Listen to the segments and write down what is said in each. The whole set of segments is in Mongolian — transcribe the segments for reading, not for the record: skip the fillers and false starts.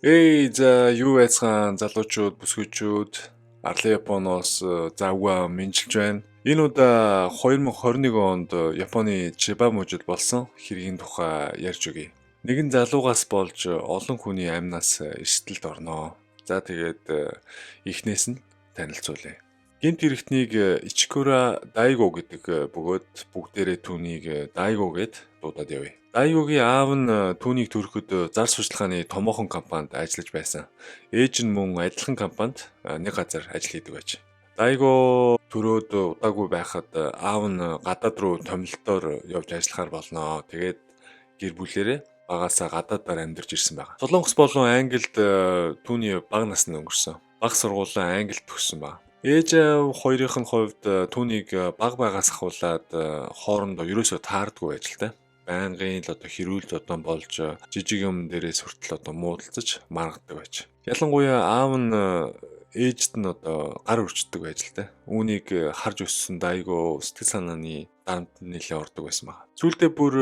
Эй, за юу байцгаан залуучууд, бүсгүйчүүд, Арлын Японоос завгүй мэндчилж байна. Энэ удаа 2021 онд Японы Чиба мужид болсон хэргийн тухай ярьж өгье. Нэгэн залуугаас болж олон хүний амнаас эрсдэлд орноо. За тэгээд эхнээс нь танилцуулъя. Гэмт хэрэгтнийг Ичикура Дайго гэдэг бөгөөд бүгдээрээ түүнийг Дайго гэд дуудаад явъя. Дайгогийн аав нь түүнийг төрөхөд зар сурталчилгааны томоохон компанид ажиллаж байсан. Ээж нь мөн адилхан компанид нэг газар ажил хийдэг байж. Дайго төрөөд удаагүй байхад аав нь гадаад руу томилолтоор явж ажиллахаар болноо. Тэгээд гэр бүлээрээ багасаа гадаадаар амьдарч ирсэн байна. Солонгос болон Англид түүний бага нас нь өнгөрсөн. Бага сургуулаа Англид төгссөн байна. Ээж аав хоёрын нь хувьд түүнийг бага байгаас ахуулаад хоорондоо ерөөсөө таардгүй байж л та. Байнгын л одоо хэрүүл зодон болж жижиг юм дээрээс хүртэл одоо муудалцаж маргадаг байж. Ялангуяа аав нь ээжд нь одоо гар өрчдөг байж л та. Үүнийг харж өссөн Дайго сэтгэл санааны дарамт нэлээд ордог байсан байна. Сүүлдээ бүр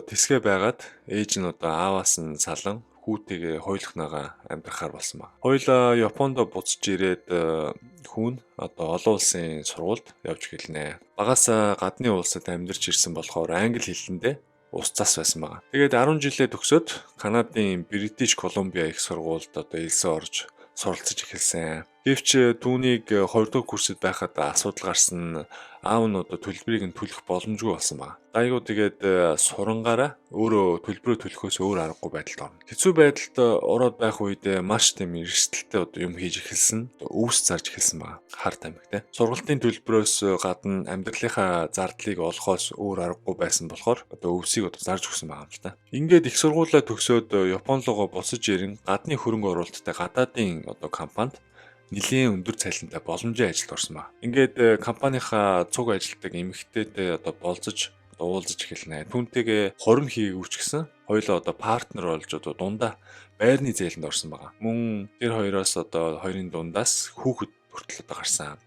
тэсгээ байгаад ээж нь одоо ааваас нь салан хүүтэйгээ хоёулахнагаа амьдрахаар болсон байна. Хоёулаа Японд буцаж ирээд хүүн одоо олон улсын сургуульд явж эхэлнэ. Багасаа гадны улсад амьдарч ирсэн болохоор англи хэлэндээ ус цас байсан байна. Тэгээд 10 жилээ төгсөөд Канадын British Columbia их сургуульд одоо элсэн орж суралцаж эхэлсэн. Гэвч түүнийг 2 дугаар курсэд байхад асуудал гарсан, аав нь одоо төлбөрийг нь төлөх боломжгүй болсон байна. Дайгу тэгээд сурангаараа өөрөө төлбөрөө төлөхөөс өөр аргагүй байдалд орно. Хэцүү байдалд ороод байх үед маш тийм эрсдэлтэй одоо юм хийж эхэлсэн. Өвс зарж эхэлсэн байна. Хар тамхитай. Сургалтын төлбөрөөс гадна амьдралынхаа зардлыг олохоос өөр аргагүй байсан болохоор одоо өвсийг одоо зарж өгсөн байгаа юм л та. Ингээд их сургуулиа төгсөөд Япон руугаа буцаж ирэн гадны хөрөнгө оруулалттай гадаадын одоо компанид нэлээн өндөр цалинтай боломжийн ажилд орсон ба. Ингээд компанийнхаа цуг ажилтдаг эмэгтэйтэй одоо болзож уулзаж эхэлнэ. Түүнтэйгээ хором хийгээгүй ч гэсэн хоёулаа одоо партнер болж одоо дундаа байрны зээлэнд орсон байгаа. Мөн тэр хоёроос одоо хоёрын дундаас хүүхэд хүртэл одоо гарсан.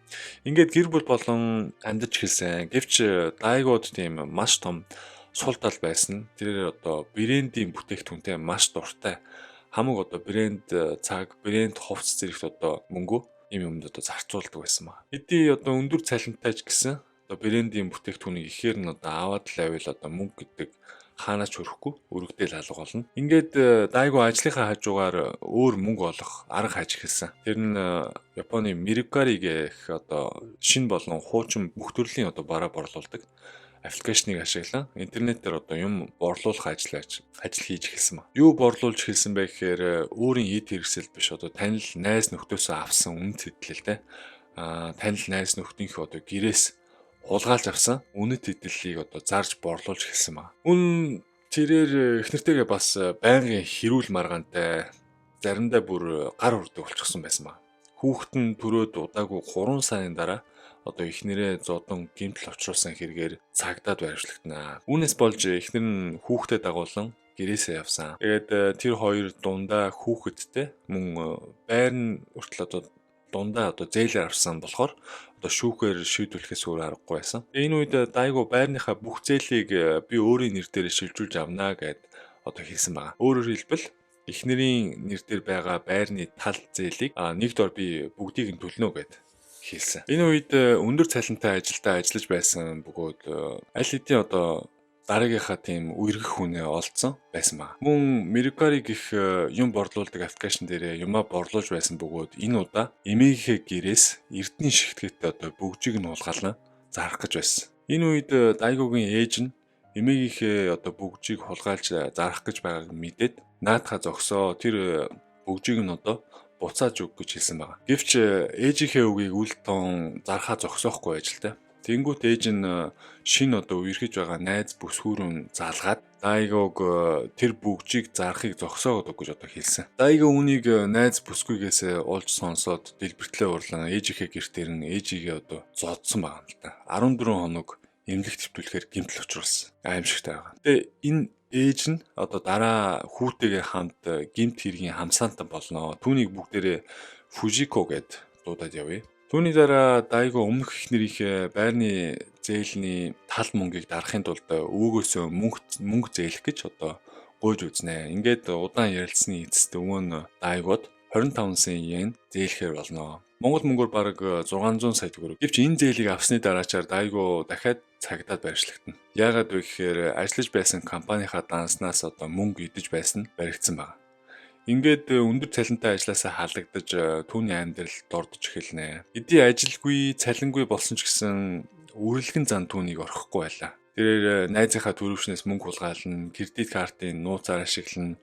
Ингээд гэр бүл болон амьдарч эхэлсэн. Гэвч Дайгууд тийм маш том сул тал байсан. Тэрээр одоо брендийн бүтээгдэхүүнтэй маш дуртай. Хамаг одоо брэнд цаг, брэнд хувцас зэрэгт одоо мөнгө юм юмд одоо зарцуулдаг байсан ба. Хэдий одоо өндөр цалинтай ч гэсэн одоо брендийн бүтээгдэхүүнийг ихээр нь одоо аваад л байвал одоо мөнгө гэдэг хаанаач хүрэхгүй өргөдөл алга болно. Ингээд Дайго ажлынхаа хажуугаар өөр мөнгө олох арга хайж эхэлсэн. Тэр нь Японы Mercari гэх одоо шинэ болон хуучин бүх төрлийн одоо бараа борлуулдаг аппликейшнийг ашиглан интернетээр одоо юм борлуулах ажил ажил хийж эхэлсэн ба. Юу борлуулж эхэлсэн бэ гэхээр өөрийн эд хэрэгсэл биш, одоо танил найз нөхдөөсөө авсан үнэт хэдлэл те. Танил найз нөхдийнхөө одоо гэрээс хулгайлж авсан үнэт хэдлэлийг одоо зарж борлуулж эхэлсэн ба. Мөн тэрээр эхнэртэйгээ бас байнгын хэрүүл маргаантай, заримдаа бүр гар хүрдэг болчихсон байсан ба. Хүүхэд нь төрөөд удаагүй 3 сарын дараа одоо эхнэрээ зодон гэмтэл учруулсан хэрэгээр цагдаад баривчлагдана. Үүнээс болж эхнэр нь хүүхдэд дагуулan гэрээсээ явсан. Тэгээд тэр хоёр дундаа хүүхэдтэй мөн байр нь хүртэл одоо дундаа одоо зээлээр авсан болохоор одоо шүүхээр шийдвэрлэхээс өөр аргагүй байсан. Энэ үед Дайго байрныхаа бүх зээлийг би өөрийн нэр дээр шилжүүлж авнаа гэд одоо хэлсэн байгаа. Өөрөөр хэлбэл эхнэрийн нэр дээр байгаа байрны тал зээлийг нэг дор би бүгдийг нь төлнө гэд хэлсэн. Энэ үед өндөр цалинтай ажилдаа ажиллаж байсан бөгөөд аль хэдийн одоо дараагийнхаа тийм үерхэх хүнээ олдсон байсан ба. Мөн Mercari гэх юм борлуулдаг аппликейшн дээр юмаа борлуулж байсан бөгөөд энэ удаа эмээгийнхээ гэрээс эрдний шигтгээтэй одоо бөгжийг нь хулгайлан зарах гэж байсан. Энэ үед Дайгогийн ээж нь эмээгийнхээ одоо бөгжийг хулгайлж зарах гэж байгааг мэдээд наадхаа зогсоо, тэр бөгжийг нь одоо буцааж өг гэж хэлсэн байгаа. Гэвч ээжийнхээ үгийг үл тоон зархаа зогсоохгүй байж л та. Тэнгүүт ээж нь шинэ одоо үерхэж байгаа найз бүсгүүрэн залгаад Дайгог тэр бөгжийг зарахыг зогсоогод өг гэж одоо хэлсэн. Дайго үүнийг найз бүсгүйгээсээ олж сонсоод дэлбэртлээ урлан ээжийнхээ гэртээр нь ээжигээ одоо зодсон байгаа юм л та. 14 хоног эмнэлэг твтүүлэхээр гэмтэл учруулсан. Аимшигтай байгаа. Тэгээ энэ ээж нь одоо дараа хүүтэйгээ хамт гэмт хэргийн хамсаантан болно. Түүнийг бүгдээрээ Фужико гэд дуудаад явъя. Түүний дараа Дайго өмнөх эхнэрийнхээ байрны зээлний тал мөнгийг дарахын тулд өвөөгөөсөө мөнгө зээлэх гэж одоо гуйж үзнэ. Ингээд удаан ярилцсаны эцэст өвөө нь Дайгод 25 сая йен зээлэхээр болно. Монгол мөнгөөр бараг 600 сая төгрөг. Гэвч энэ зээлийг авсны дараачаар Дайго дахиад цагдаад байршлагдана. Яагаад вэ гэхээр ажиллаж байсан компанийнхаа данснаас одоо мөнгө идэж байсан нь баригдсан байна. Ингээд өндөр цалинтай ажилласаа халагдаж, түүний амьдрал дордож эхэлнэ. Эдийн ажилгүй, цалингүй болсон ч гэсэн үрэлгэн зан түүнийг орхихгүй байлаа. Тэрээр найзынхаа түрийвчнээс мөнгө хулгайлна, кредит картын нууцаар ашиглана,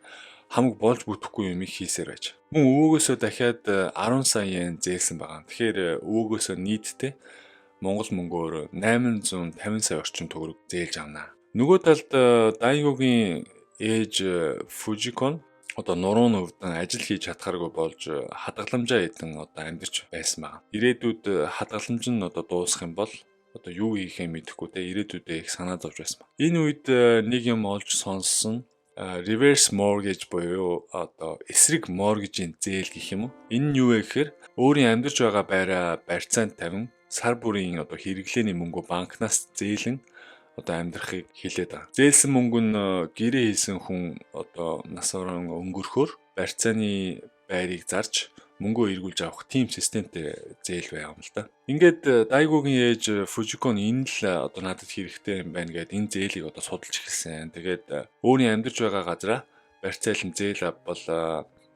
хамаг болж бүтэхгүй юмыг хийсээр байж. Мөн өвөөгөөсөө дахиад 10 сая йен зээлсэн байгаа. Тэгэхээр өвөөгөөсөө нийтдээ Монгол мөнгөөр 850 сая орчим төгрөг зээлж авна. Нөгөө талд Дайгогийн ээж Фужикон одоо нуруу нүвдэн ажил хийж чадхааргүй болж, хадгаламжаа идэн одоо амьдарч байсан байна. Ирээдүйд хадгаламж нь одоо дуусах юм бол одоо юу хийхээ мэдэхгүй те, ирээдүйдээ их санаа зовж байсан байна. Энэ үед нэг юм олж сонссон: reverse mortgage буюу одоо эсрэг mortgage -ийн зээл гэх юм уу. Энэ нь юу вэ гэхээр өөрийн амьдарч байгаа байраа барьцаанд тавин, сар бүрийн одоо хэрэглээний мөнгөө банкнаас зээлэн одоо амьдрахыг хэлээд байгаа. Зээлсэн мөнгө нь гэрээ хийсэн хүн одоо нас орон өнгөрөхөөр барьцааны байрыг зарж, мөнгөө эргүүлж авах тийм системтэй зээл байгаа юм л да. Ингээд Дайгогийн ээж Фужикон энэ л одоо надад хэрэгтэй юм байна гээд энэ зээлийг одоо судалж эхэлсэн. Тэгээд өөрийн амьдарч байгаа газараа барьцаалан зээл авбал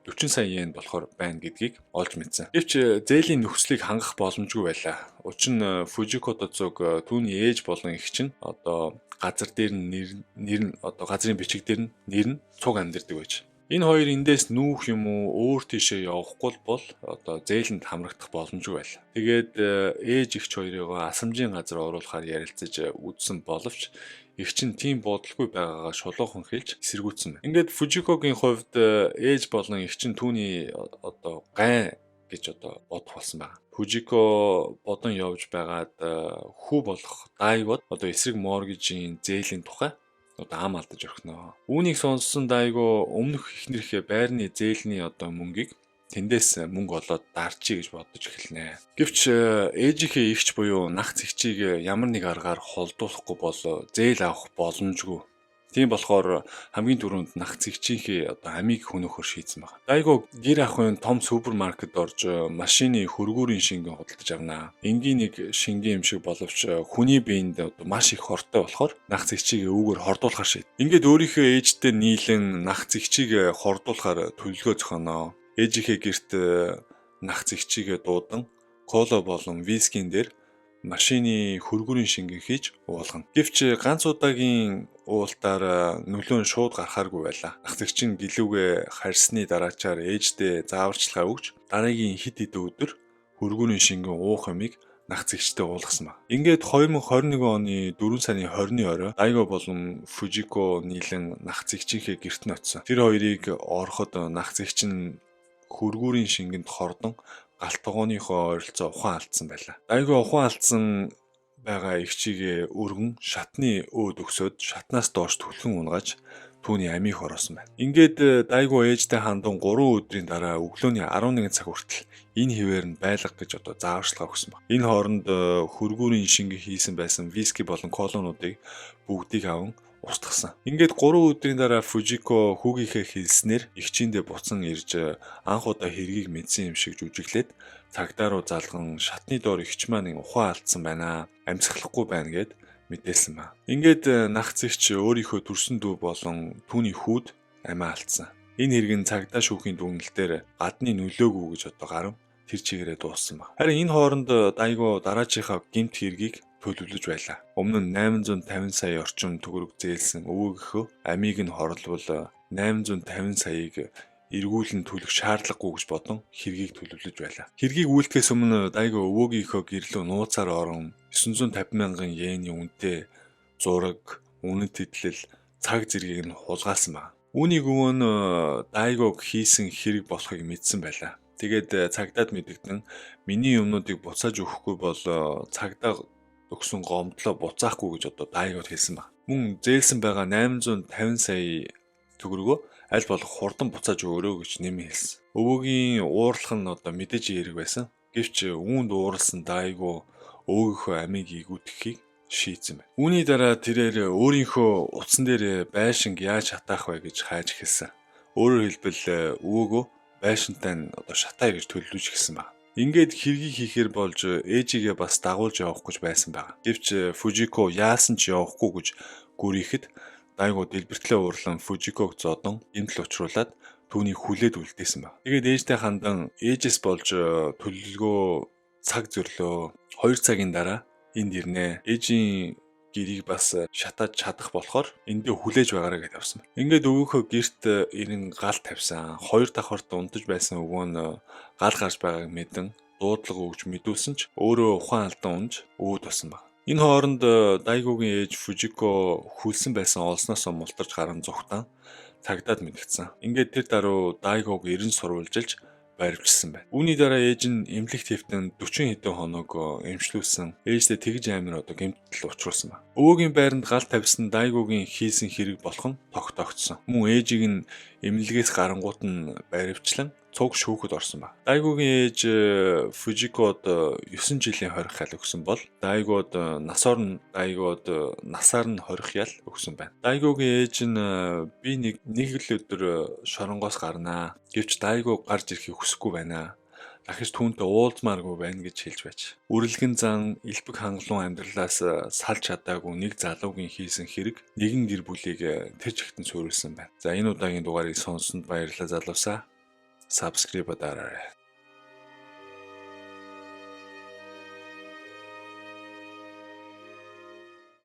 40 сая йен болохоор байна гэдгийг олж мэдсэн. Гэвч зээлийн нөхцөлийг хангах боломжгүй байлаа. Учир нь Фужико Доцог, түүний ээж болон эгч нь одоо газар дээр нь нэр нэр нь одоо газрын бичиг дээр нь нэр нь цуг амьдардаг байж. Энэ хоёр эндээс нүүх юм уу, өөр тийшээ явахгүй бол одоо зээлэнд хамрагдах боломжгүй байлаа. Тэгээд ээж эгч хоёрыг асамжийн газар оруулахаар ярилцаж үзсэн боловч эгч нь тийм бодолгүй байгаагаа шулуухан хэлж эсэргүүцсэн байна. Ингээд Фужикогийн хувьд ээж болон эгч нь түүний одоо гайн гэж одоо бодох болсон байна. Фужико бодон явж байгаад хүү болох Дайгод одоо эсрэг mortgage -ийн зээлийн тухай одоо ам алдаж орхино. Үүнийг сонссон Дайго өмнөх эхнэрийнхээ байрны зээлний одоо мөнгийг тэндээс мөнгө олоод дарчий гэж бодож эхэлнэ. Гэвч ээжийнхээ эгч буюу нагц эгчийг ямар нэг аргаар холдуулахгүй бол зээл авах боломжгүй. Тийм болохоор хамгийн түрүүнд нагц эгчийнхээ одоо амийг хөнөөхөөр шийдсэн байна. Дайго гэр ахуйн том супермаркет орж, машины хөргүүрийн шингэн худалдаж авна. Энгийн нэг шингэн юм шиг боловч хүний биед одоо маш их хортой болохоор нагц эгчийг үүгээр хордуулахар шийд. Ингээд өөрийнхөө ээжтэй нийлэн нагц эгчийг хордуулахар төлөвлөгөө зохионоо. Ээжийнхээ гэрт нагц эгчийгээ дуудан, кола болон вискин дээр машины хөргүүрийн шингэн хийж уулгана. Гэвч ганц удаагийн уултаар нөлөө нь шууд гарахааргүй байлаа. Нагц эгч нь гэлүүгээ харьсны дараачаар ээждээ зааварчилгаа өгч, дараагийн хэд хэдэн өдөр хөргүүрийн шингэн уух юмыг нагц эгчтэй уулгасан ба. Ингээд 2021 оны 4 сарын 20-ны орой Дайго болон Фужико нийлэн нагц эгчийнхээ гэрт нь очсон. Тэр хоёрыг ороход нагц эгч нь хөргүүрийн шингэнд хордон, галт тогооныхоо ойролцоо ухаан алдсан байлаа. Дайго ухаан алдсан байгаа эгчийгээ өргөн шатны өөд өгсөөд, шатнаас доош түлхэн унагааж, түүний амийг хороосон байна. Ингээд Дайго ээжтэй хандан 3 өдрийн дараа өглөөний 11 цаг хүртэл энэ хэвээр нь байлга гэж одоо зааварчилгаа өгсөн байна. Энэ хооронд хөргүүрийн шингэн хийсэн байсан виски болон колонуудыг бүгдийг аван устгасан. Ингээд 3 өдрийн дараа Фужико хүүгийнхээ хэлснээр эгчийндээ буцан ирж, анх удаа хэргийг мэдсэн юм шиг жүжиглээд, цагдаа руу залган, шатны доор эгч маань ухаан алдсан байна. Амьсгалахгүй байна гээд мэдээлсэн ба. Ингээд нагц эгч өөрийнхөө төрсөн дүү болон түүний хүүд амиа алдсан. Энэ хэрэг нь цагдаа шүүхийн дүгнэлтээр гадны нөлөөгүй гэж одоо гарan тэр чигээрээ дууссан баг. Харин энэ хооронд Дайго дараачийнхаа гэмт хэргийг төлөвлөж байлаа. Өмнө нь 850 сая орчим төгрөг зээлсэн өвөөгийнхөө амийг нь хорловол 850 саяыг эргүүлэн төлөх шаардлагагүй гэж бодон хэргийг төлөвлөж байлаа. Хэргийг үйлдэхээс өмнө Дайго өвөөгийнхөө гэр лүү нууцаар орон, 950 мянган йений үнэтэй зураг, үнэт эдлэл, цаг зэргийг нь хулгайлсан байна. Үүнийг өвөө нь Дайгог хийсэн хэрэг болохыг мэдсэн байлаа. Тэгээд цагдаад мэдэгдэн, миний юмнуудыг буцааж өгөхгүй бол цагдаа өгсөн гомдлоо буцаахгүй гэж одоо Дайгод хэлсэн байна. Мөн зээлсэн байгаа 850 сая төгрөгөө аль болох хурдан буцааж өгөөрэй гэж нэмэн хэлсэн. Өвөөгийн уурлах нь одоо мэдээж эерэг байсан. Гэвч үүнд ууралсан Дайго өвөөгийнхөө амийг эгүүтгэхийг шийдсэн байна. Үүний дараа тэрээр өөрийнхөө утсан дээр байшинг яаж шатаах вэ гэж хайж эхэлсэн. Өөрөөр хэлбэл, өвөөгөө байшинтай нь одоо шатаая гэж төлөвлөж эхэлсэн байна. Ингээд хэргийг хийхээр болж ээжигээ бас дагуулж явах гэж байсан байна. Гэвч Фужико яасан ч явахгүй гэж гүрийхэд Дайго дэлбэртлээ уурлан Фужиког зодон гэмтэл учруулад түүнийг хүлээд үлдээсэн байна. Тэгээд ээжтэй хандан ээжээс болж төлөвлөгөө цаг зөрлөө. 2 цагийн дараа энд ирнэ. Ээжийн гэрийг бас шатааж чадах болохоор эндээ хүлээж байгаарай гэж явсан. Ингээд өвөөхөө гэрт ирэн гал тавьсан. Хоёр давхарт унтаж байсан өвөө нь гал гарч байгааг мэдэн дуудлага өгч мэдүүлсэн ч өөрөө ухаан алдан унж өвөө болсон байна. Энэ хооронд Дайгогийн ээж Фужико хүлсэн байсан олсноосоо мултарч гаран зугтан цагдаад мэдгэцсэн. Ингээд тэр даруй Дайгог эрен сурвалжилж баривчилсан байна. Үүний дараа ээж нь эмнэлэгт хэвтэн 40 хэдэн хоног эмчлүүлсэн. Ээждээ тэгж амар одоо гэмтэл учруулсан байна. Өвөөгийн байранд гал тавьсан Дайгогийн хийсэн хэрэг болох нь тогтоогдсон. Мөн ээжийг нь эмнэлгээс гарангуут нь баривчлан цуг шүүхэд орсон ба. Дайгогийн ээж Фужикод 9 жилийн хорих ял өгсөн бол Дайгод насаар нь хорих ял өгсөн байна. Дайгогийн ээж нь би нэг л өдөр шоронгоос гарнаа. Гэвч Дайго гарч ирэхийг хүсэхгүй байна. Дахиж түүнтэй уулзмааргүй байна гэж хэлж байж. Үрэлгэн зан элбэг хангалуун амьдралаас салж чадаагүй нэг залуугийн хийсэн хэрэг нэгэн гэр бүлийг тэр чигтэн суурилсан байна. За, энэ удаагийн дугаарыг сонссонд баярлалаа, залуусаа. Subscribe дараарай.